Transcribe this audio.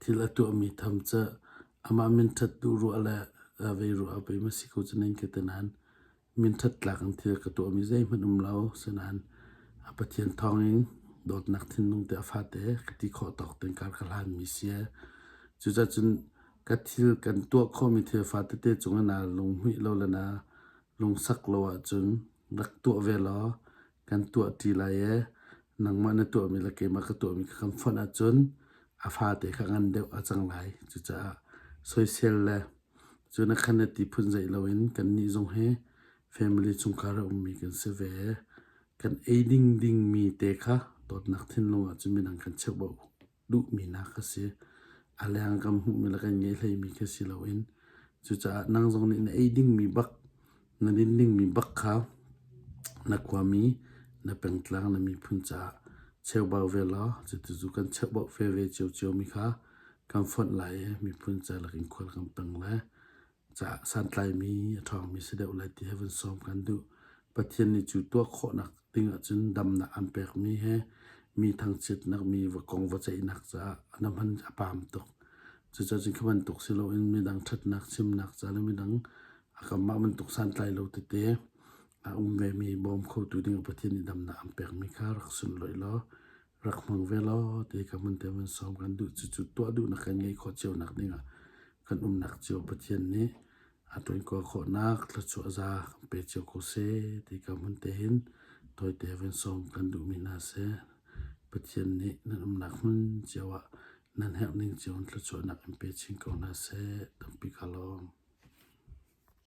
Thil a tuahmi tham cu amah minṭhat duh ruah le vei ruah ah pei maw si ko cu nan ka ti nain minṭhat tlak in thil ka tuahmi zeihmanh um lo. Asinain a Pathian thawngin dawtnak thinlung te a fate ka ti khawh tawk tein kar ka hlanmi si. Cucaah cun ka thil kan tuah khawhmi thil fatete cungah naa lunghmuih lo le naa lungsak lo ahcun rak tuah ve law kan tuahṭi lai i nangmah na tuahmi le keimah ka tuahmi kha kan fonh ahcun a fate kha ngan deuh a cang lai. Cucaah soisel le cu na khan na ti phun zeih loin kannih zong hi family chungkhar a ummi kan si ve. Kan ei ding dingmi te kha dawtnak thinlung ahcun midang kan cheuh duhmi nak a si. A leng kan hmuhmi le kan ngeih hleimi khi si loin cucaah nang zong nih na ei dingmi bak na din dingmi bak kha na khuami na pengtlang na miphun caah cheubau ve law cuticu kan cheubauh ve ve ciocio mi kha kan fonh lai i miphun ca lakin khual kan peng lai. Caah santlaimi a ṭhawngmi si deuh lai ti he van sawm kan duh. Pathian nih cu tuah khawhnak ding ahcun damnak an pekmi he mi thangchiatnak mi va kong va ceihnak caah na hman a paam tuk. Cucaah cun khi bantuk si loin midang ṭhatnak chimnak ca le midang a kanmah bantuk santlai lo tete a um vemi bawm khotu ding ah Pathian nih damnak an pekmi kha rak sunlawih law rak hmang ve law ti ka hmun te van sawm kan duh. Cucu tuah duhnak kan ngeih khawh cio nak ding ah kan umnak cio Pathian nih a ṭuankual khawhnak thluachuah za kan pe cio ko seh ti ka hmun te hin tawite van sawm kan duhmi hna seh. Pathian nih nan umnak hmun cio ah nan herh ning cio in thluachuahnak in pe chin ko hna seh. Tampi ka lawm.